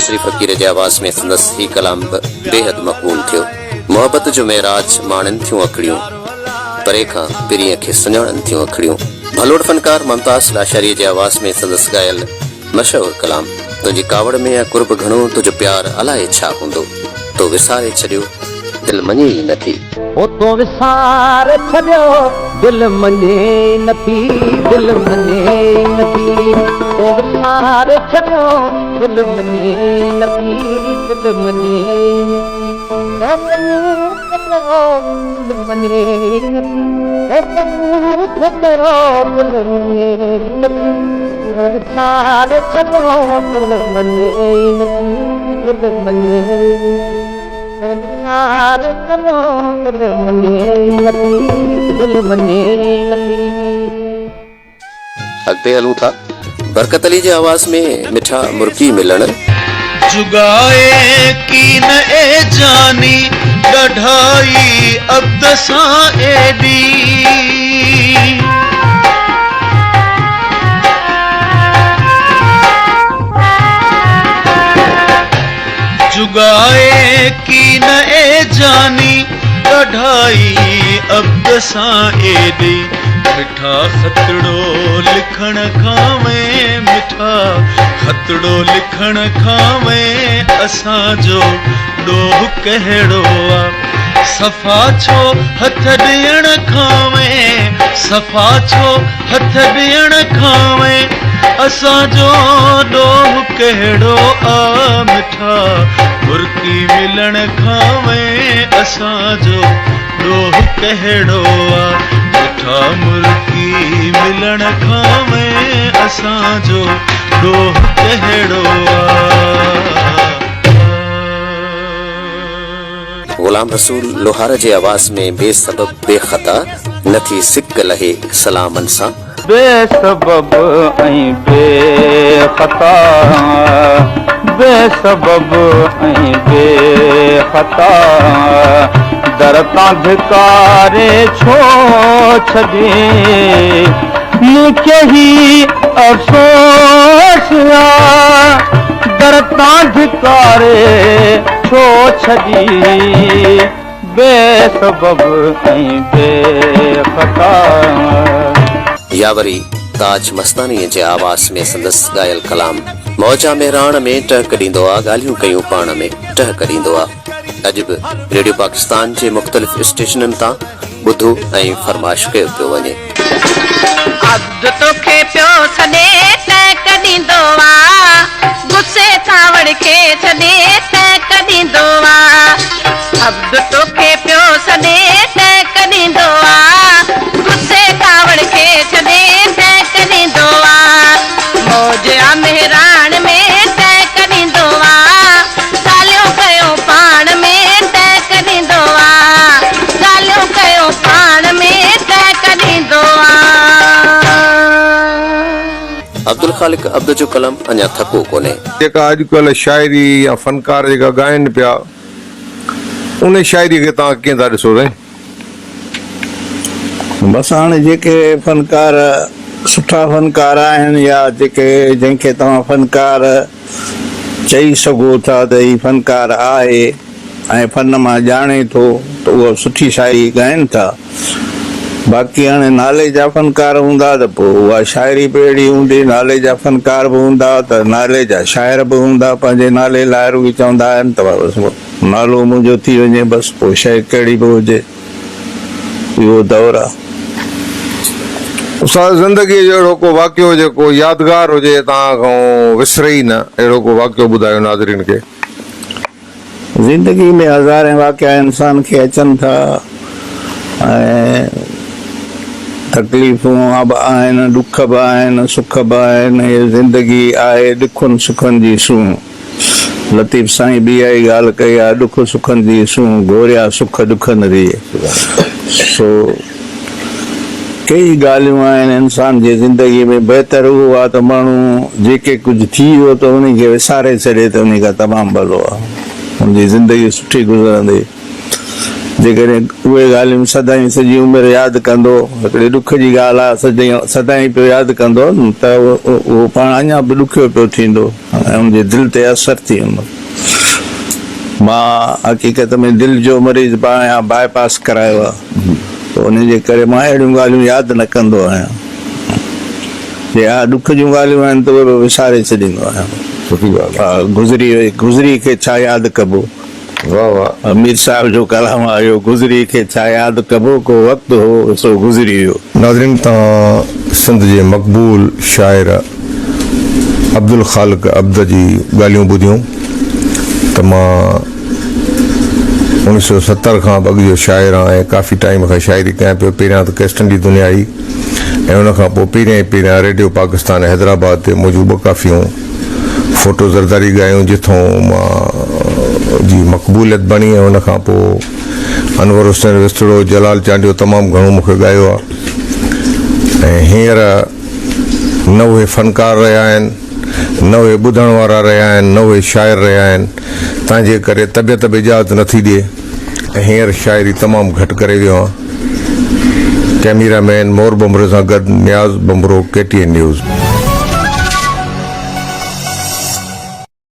مصري فقير جي آواز ۾ سندس هي ڪلام به بيحد مقبول ٿيو. محبت جو معراج ماڻين ٿيون اکڙيون، پري کان پرينء کي سڃاڻن ٿيون اکڙيون. ڀلوڙ فنڪار ممتاز لاشاريء جي آواز ۾ سندس ڳايل مشهور ڪلام تنهنجي ڪاوڙ ۾ آ قرب گهڻو تنهنجو پيار الائي ڇا هوندو تو وساري ڇڏيو دل مڃي ئي نٿي. او تو وساري ڇڏيو دل مڃي ئي نٿي دل مڃي ئي نٿي تو وساري ڇڏيو دل مڃي ئي نٿي دل مڃي ئي اڳتي هلون ٿا برڪت علي جي آواز ۾ مٺا مرڪي ملڻ. جڳائي ڪين اي جاني ڏاڍائي عبد سان ايڏي. جڳائي ڪين اي جاني ڏاڍائي عبد سان ايڏي. مٺا خطڙو لکڻ کان وين مٺا خطڙو لکڻ کان وين اسان جو ڏوهه ڪهڙو آ صفا ڇو هٿ ڏيڻ کان وين صفا ڇو هٿ ڏيڻ کان وين اسان جو ڏوهه ڪهڙو آ مٺا مرڪي ملڻ کان وين اسان جو ڏوهه ڪهڙو آ مٺا مرڪي ملڻ کان وين اسان جو ڏوهه ڪهڙو آ. غلام رسول لوهار جي آواز ۾ بي سبب بي خطا نه ٿي سڪ لهي سلامن سان. بي سبب ۽ بي خطا بي سبب ۽ بي خطا در تان ڌڪاري ڇو ڇڏي مون کي هي افسوس آ در تان ڌڪاري ڇو ڇڏي بي سبب ۽ بي خطا. يا وري تاج مستانيء جي آواز ۾ سندس ڳايل ڪلام موجا مهراڻ ۾ ٽهڪ ڏيندو آ ڳالهيون ڪيون پاڻ ۾ ٽهڪ ڏيندو آ اڄ به ريڊيو پاڪستان جي مختلف اسٽيشنن تان ٻڌو ۽ فرمائش ڪيو پيو وڃي. عبد توکي پيو سڏي ٽهڪ ڏيندو آ غصي ڪاوڙ کي ڇڏي ٽهڪ ڏيندو آ عبد توکي پيو سڏي ٽهڪ ڏيندو آ غصي ڪاوڙ کي ڇڏي ٽهڪ ڏيندو آ موج آ مهراڻ ۾ ٽهڪ ڏيندو آ ڳالهيون ڪيو پاڻ ۾ ٽهڪ ڏيندو آ ڳالهيون ڪيو پاڻ ۾ ٽهڪ ڏيندو آ. عبدالخالق عبد جو قلم اڃا ٿڪو ڪونهي. جيڪا اڄڪلهه شاعري يا فنڪار جيڪا ڳائن پيا ان شاعري کي توهان ڪيئن ٿا ڏسو سائين؟ بس هاڻي جيڪي فنڪار سٺا فنڪار آهن يا جيڪي جنهن کي توهان فنڪار چئي سگهو ٿا ته هي فنڪار آهي ۽ فن مان ڄاڻي ٿو ته اهو سٺي شاعري ڳائين ٿا. باقي هاڻي نالي جا فنڪار هوندا ته پوء اها شاعري به اهڙي هوندي، نالي جا فنڪار به هوندا ته نالي جا شاعر به هوندا، پنهنجي نالي لاء رڳي چوندا آهن ته بس نالو منهنجو ٿي وڃي بس پوء شيء ڪهڙي به هجي. اهو دور آ. استاد زندگيء جو اهڙو ڪو واقعو جيڪو يادگار هجي توهان کان وسري ئي نه اهڙو ڪو واقعو ٻڌايو ناظرين کي. زندگي ۾ هزارين واقعا انسان کي اچن ٿا ۽ تڪليفون به آهن ڏک به آهن سک به آهن هي زندگي آهي ڏکن سکن جي سونهن. لطيف سائين به اها ئي ڳالهه ڪئي آهي، ڏک سکن جي سونهن گهوريا سک ڏکن ريء. سو ڪيئي ڳالهيون آهن انسان جي زندگيء ۾ بهتر اهو آهي ته ماڻهو جيڪي ڪجهه ٿي ويو ته انهي کي وساري ڇڏي ته انهي کان تمام ڀلو آهي. هن جي زندگي سٺي گذرندي. جيڪڏهن اهي ڳالهيون سدائين سڄي عمر ياد ڪندو، هڪڙي ڏک جي ڳالهه آهي، سدائين پيو ياد ڪندو ته اهو پاڻ اڃا به ڏکيو پيو ٿيندو ۽ ان جي دل تي اثر ٿي ويندو. مان حقيقت ۾ دل جو مريض به آهيان، باء پاس ڪرايو آهي ته ان جي ڪري مان اهڙيون ڳالهيون ياد نه ڪندو آهيان. جي ها ڏک جون ڳالهيون آهن ته اهي به وساري ڇڏيندو آهيان. سٺي ڳالهه آهي. ها گذري وئي گذري کي ڇا ياد ڪبو. واه واه. مير صاحب جو ڪلام آهي اهو گذري کي ڇا ياد ڪبو ڪو وقت هو سو گذري ويو. ناظرين توهان سنڌ جي مقبول شاعر عبدالخالق عبد جي ڳالهيون ٻڌيون ته مان اوڻيھ سو 70 کان به اڳ جو شاعر آهيان ۽ ڪافي ٽائيم کان شاعري ڪيان پيو پهريان ته ڪيسٽن جي دنيا هئي ۽ ان کان پوء پهريان ئي پهريان ريڊيو پاڪستان حيدرآباد تي منهنجون ٻه ڪافيون فوٽو زرداري ڳايون جتون مان جي مقبوليت بڻي ۽ ان کان پوء انور حسين وسطڙو، جلال چانڊيو تمام گهڻو مون کي ڳايو آهي ۽ هينئر نه اهي فنڪار رهيا آهن نه اهي ٻڌڻ وارا رهيا آهن نه اهي شاعر رهيا آهن تنهن جي ڪري طبيعت به اجازت نٿي ڏئي ۽ هينئر شاعري تمام گهٽ ڪري ويو آهيان. ڪئميرا مين مور ڀنڀرو سان گڏ Niaz Bhanbhro K T N news.